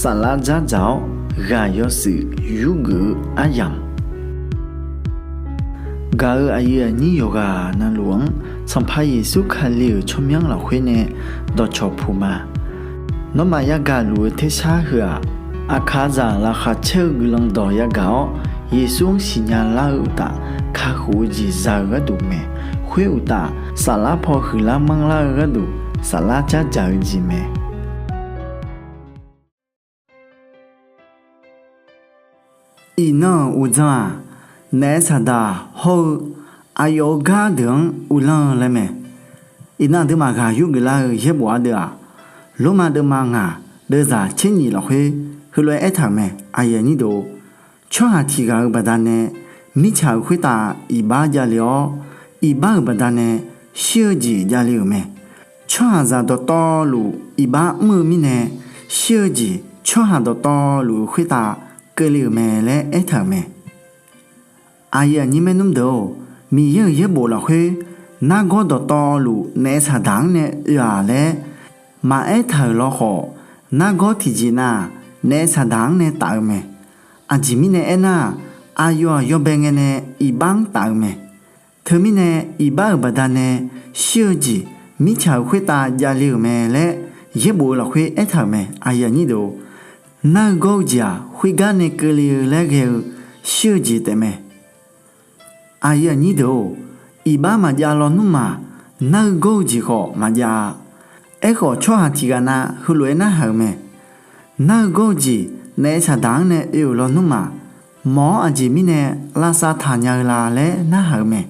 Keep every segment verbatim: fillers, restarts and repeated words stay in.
Saflar dzardzaq-awr ghaq yawshuif yurgeuf-eu aryamq, gaq-euq aqyuif aqnyir yawqghaq navluf-anr Sanqpaq Yeqsur Kali-euq tsawrmyanr lafkhoer nae dawqcawq puq ma. Nawmaf yagaq luf-eu tersar heu-aq, aqkaqzaq laqkhaq caer-eu guiqlanq dawq yagaq-awr, Yeqsur-anr siqnya lar-eu uqtaf, kakhof-eu jeq za-eu gharduq mae. Khoer uqtaf, saflar paw huiqlar manrlar-eu gharduq, saflar dzardzaq-eu jeq mae. Iqnan-euq uqdzan-aq, naef saqdaq hawr-eu aqyawf-euq gar deuq-anr uvlanr-eu laer mae. Iqnan aqduimaf ghaq yurgeuf lar-eu yaerbof ardeuv-aq, Lormav deuvma ngaq deuvzaq tser nyif lafkhoer heulof-aer aertaq-euq mae. Tsawrhaq tiq ghaq-euq baqdanae mirtsaq-euq khoertav iqbax javle-awr, iqbax-euq baqdanae shir-eu jeq javle-euq mae. Tsawrhaqzaq dawqtawvluf iqbax mr-eu mirnae, shir-eu jeq tsawrhaq dawqtawvluf-euq khoertav keuvle-euq mae laer aertaq-euq mae. Aqyuif aqnyir maernmr deuq-or, Miqyaer-euq yaerbof lafkhoer nargawr dawqtawvluf naef saqdaq-anr nae oe-aq laer maqaer taq-euq lawkhawf, nargawr tiqjeq nav-aq, naef saqdaq-anr nae taf-eu mae. Aqjeq mirnae aernar-aq, aqyawf-aq yawbae ngae nae iqbax-anr taf-eu mae. Teumirnae iqbax-euq baqdanae shir-eu jeq mirtsaq-euq khoertav javle-euq mae laer yaerbof-eu lafkhoer aertaq-euq mae. Nar-eu gawr-eu jeq-aq, khoergar nae keuvle-eu laer ghae-eu shir-eu jeq taefmae. Aqyuif aqnyir deuq-or, iqbax maqjav lawnmr maq, nar-eu gawr-eu jeq khawf maqjav-a. Aerkhawf, tsawrhaq tiq ghaq nav heulof-aer narhaq-eu mae. Nar-eu gawr-eu jeq naef saqdaq-anr nae oe-euq lawnmr maq, mawq-awr aqjeq mirnae lavsav taq nya-eu la laer narhaq-eu mae.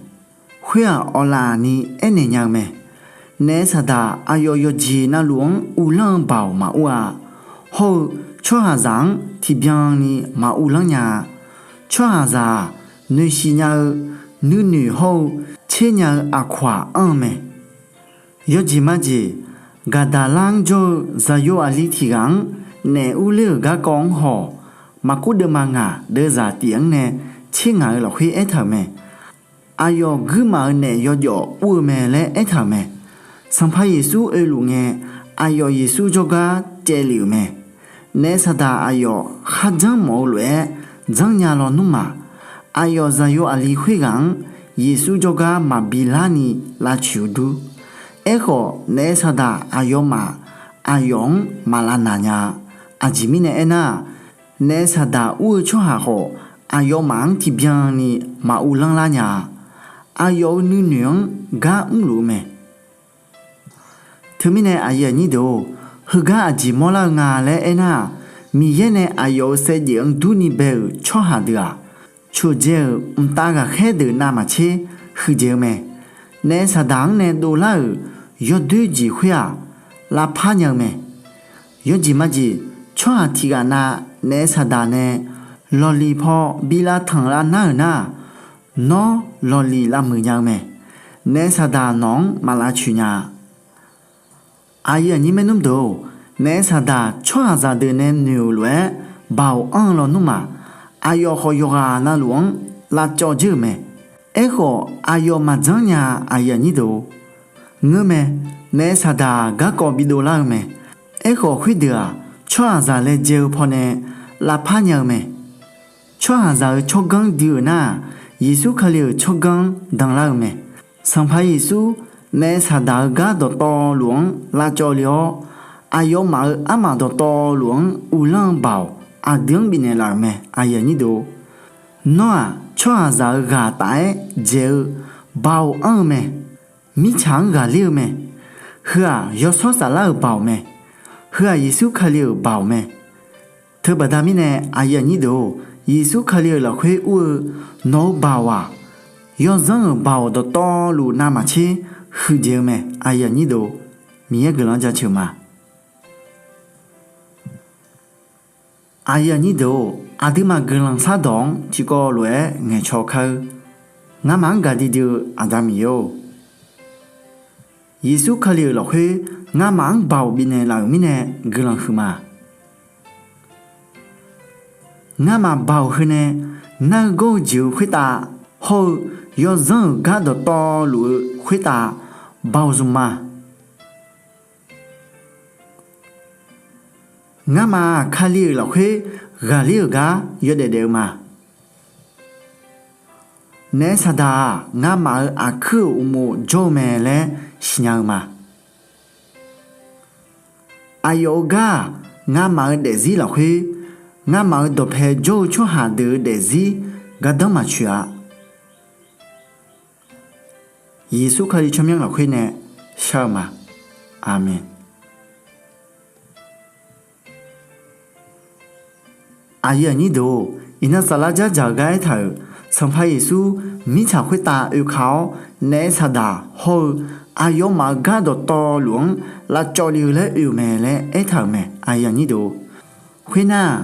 Khoer-aq, awqlaf ni aernaeq nya-eu mae. Naef saqdaq aqyawf yawqjeq navluf-anr uvlanr-eu baoq maqur-a. Hawr-eu tsawrhaqzaq-anr tiqbyan ni maquvlanr nya-a. Tsawrhaqzaq-aq, noeqsiq nya-eu nuinoeq hawr-eu tser nya-eu aqkawq-aq anr-eu mae. Yawjeq majeq, Gaqdaqlar-anr jawr-eu zaqyo aqli tiq ghaq-anr naef urler-euq garkawv-anr haw-awq. Maqkuv deuvma ngaq deuvzaq tif-anr nae tser ngaq-eu lafkhoer aertaq-euq mae. Aqyawf guirmaf-eu naef yawjawf ur-eu mae laer aertaq-euq mae. Sanqpaq Yeqsur oeluf ngae, aqyawf Yeqsur jawrgar caevlef-euq mae. Naef saqdaq aqyawf kharjanr mawf-eu lof-aer janrnya lawnmr maq, aqyawf zaqyo aqli khoerghaq-anr Yeqsur jawrgar maqbi larni lavtsoeq-eu dur. Aerkhawf, naef saqdaq aqyawfmaf aqyawf-anr maq lavnaq nya-a. Aqjeq mirnae aernar-aq, naef saqdaq ur-eu tsawrhaq khawf, aqyawfmaf-anr tiqbyan ni maquvlanr lar nya-a. Aqyawf-euq nuinoeq-anr gar mrluf-eu mae. Teumirnae, heugar aqjeq mawrlar-eu nga laer aernar-aq, Miqyaer nae aqyawf-euq saevdzeuf-anr durni bae-euq tsawrhaq deuq-aq, coqdzae-euq mqtav ghaqkhaer deuq navmaqtser huiqdzaeq-eu mae. Naef saqdaq-anr nae dovlar-euq yawdoer jeq khoer-aq, lavpar nya-eu mae. Yawjeq majeq, tsawrhaq tiq ghaq nav naef saqdaq nae lawqliq paw bi lavtanq lar nar-euq nar-aq, nawr lawqliq lavmuiq nya-eu mae. Naef saqdaq nawq-anr maq lavtsoeq nya-a. Aqyuif aqnyir maernmr deuq-or, naef saqdaq tsawrhaqzaq deuq nae noeq-euq lof-aer baoq anr-eu lawnmr maq, aqyawf khawf yawqghaq navluf-anr lavcawv dzeur-euq mae. Aerkhawf, aqyawf maqjanr nya-a. Ngeurmae, naef saqdaq-aq garkawv bidov lar-eu mae. Aerkhawf, khoerdeuq-aq, tsawrhaqzaq laejae-eu pawnae lavpar nya-eu mae. Tsawrhaqzaq-euq tsawrganr dui-euq nar-aq, Yeqsur Kali-euq tsawrganr danlar-eu mae. Sanqpaq Yeqsur naef saqdaq-euq gar dawqtawvluf-anr lavcawv le-awr, aqyawfmaf-euq armaf dawqtawvluf-anr uvlanr-eu baoq aqdui-anr bifnaeq laf-euq mae. Nawr-aq, tsawrhaqzaq-euq ghaq taf-aer dzaeq-eu baoq anr-eu mae. Mirtsaq-anr ghaqler-eu mae. Heu-aq, Yawshawr Saflar-euq baoq mae. Heu-aq, Yeqsur Kali-euq baoq mae. Teubaqda mirnae, Yeqsur Kali-euq lafkhoer ur-eu nawq-eu baoq-aq, yawzanr-euq baoq dawqtawvluf navmaqtser huiqdzaeq-eu mae. Miqyaer guiqlanq-anr jaceuq ma. Aqyuif aqnyir deuq-or, aqduimaf guiqlanq shardawq-anr tiqkawv lof-aer ngaeqcaw kar-eur. Ngamaf-anr Gaqdui dui-eu Aqda Miqyaer-or, Yeqsur Kali-euq lafkhoer ngamaf-anr baoq bifnaeq laf-euq mirnae guiqlanq huiqma. Ngamaf baoq heu nae nar-eu gawr-eu jeq-eu khoertav hawr-eu yawzanr-euq gar dawqtawvluf-eu khoertav baoq zmq ma. Ngamaf-aq Kali-euq lafkhoer ghaqler-euq gar yawdaef daef-eu ma. Naef saqdaq-aq ngamaf-euq aqkuir-euq uqmov jawr-eu mae laer siqnya-eu ma. Aqyawf-euq gar-aq, ngamaf-euq daefzir lafkhoer, ngamaf-euq dawqpae jawr-eu tsawrhaq deuq-euq daefzir gardanr maqtsoeq-a. Yeqsur Kali tsawrmyanr lafkhoer nae shar-eu ma. Aqmeq. Aqyuif aqnyir deuq-or, iqnan saflar dzardzaq-eu gar aertaq-euq, Sanqpaq Yeqsur mirtsaq khoertav oeka-awr naef saqdaq hawr-eu aqyawfmaf-euq gar dawqtawvluf-anr lavcawv le-eu laer oe-euq mae laer aertaq-euq mae. Khoernar-aq,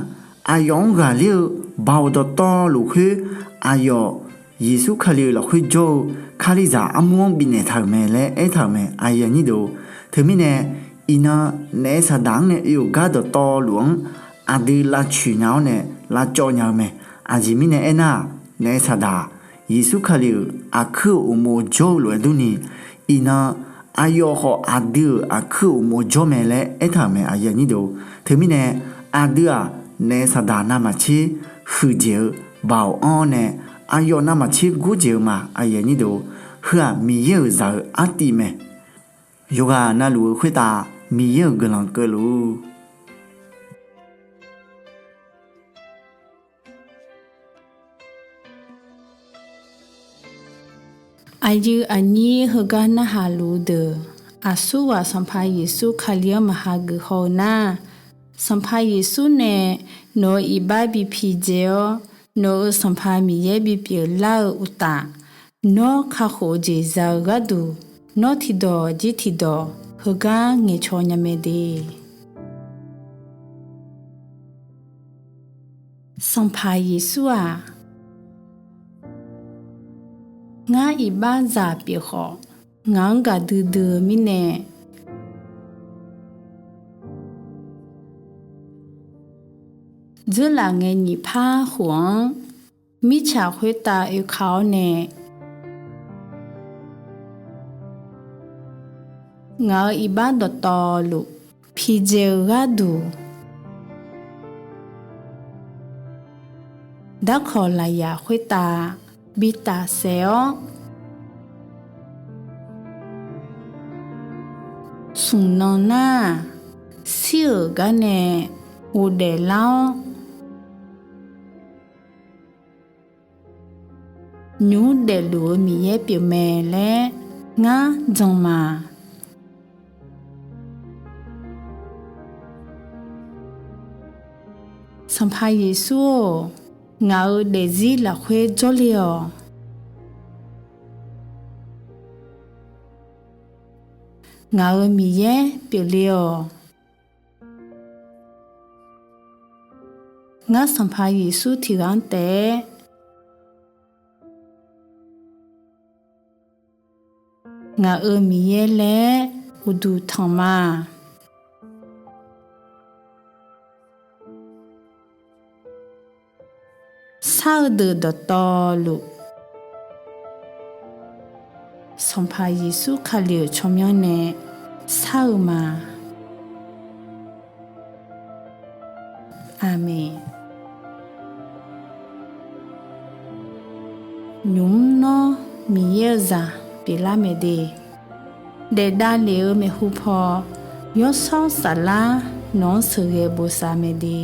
aqyawf-anr ghaqler-eu baoq dawqtawvluf khoer, aqyawf Yeqsur Kali-euq lafkhoer jawr-eu Kalizaq armur-anr bifnaeq taq-euq mae laer aertaq-euq mae. Teumirnae, iqnan naef saqdaq-anr nae oe-euq gar dawqtawvluf-anr aqdui lavcoeq nya-awr nae lavcawv nya-eu mae. Aqjeq mirnae aernar-aq, naef saqdaq-aq, Yeqsur Kali-euq aqkuir-euq uqmov jawr-eu lof-aer durni, iqnan aqyawf khawf aqdui-euq aqkuir-euq uqmov jawr mae laer aertaq-euq mae. Teumirnae, aqdui-aq naef saqdaq navmaqtser huiqdzaeq-eu baoq anr-awr nae, aqyawf navmaqtser gordzaeq-eu ma. Heu-aq Miqyaer-euq zaq-eu artiv mae. Yawqghaq navluf-eu khoertav Miqyaer-euq guiqlanq keuvluf-ur. Aqyuif aqnyir heugar narhaq luf-eu deuq, aqsurghaq Sanqpaq Yeqsur Kali-anr maqha geuf haw-eu nar, Sanqpaq Yeqsur nae nawq-euq iqbax bi pidzae-awr, nawq-euq Sanqpaq Miqyaer bipyeuf lar-eu uqtaf, nawr kakhof-eu jeq za-eu gharduq, nawr tiqdawq jir tiqdawq heugar ngaeqcaw nya mae de. Sanqpaq Yeqsur-aq, ngar iqbaxzaq pyeuf khawf, ngaq-anr gaqdui dui-eu mirnae, dzeurlaf ngae nyiq par khof-anr mirtsaq khoertav oeka-awr nae, ngaq-euq iqbax dawqtawvluf pidzae-eu gharduq, darkawq lafyaq khoertav bi tafsaef-awr, smq nan nar-aq, shir-euq gar nae ghofdaef lar-awr, nymq mr daefluf-eu Miqyaer pyeufmae laer ngar jan ma. Sanqpaq Yeqsur-or, ngaq-euq daefzir lafkhoer jawrle-awq. Ngaq-euq Miqyaer pyeufle-awq. Ngar Sanqpaq Yeqsur tiqghaq-anr taef-aer ngaq-euq Miqyaer laer uqduq tanq ma. Shar-eu deuq dawqtawvluf, Sanqpaq Yeqsur Kali-euq tsawrmyanr nae shar-eu ma. Aqmeq. Nymq mr nawr Miqyaer-eu zaq pyeuflar mae de. Daef davlef-eu maeqhu paw, Yawshawr Saflar nawq-anr sheuqghae bosav mae de.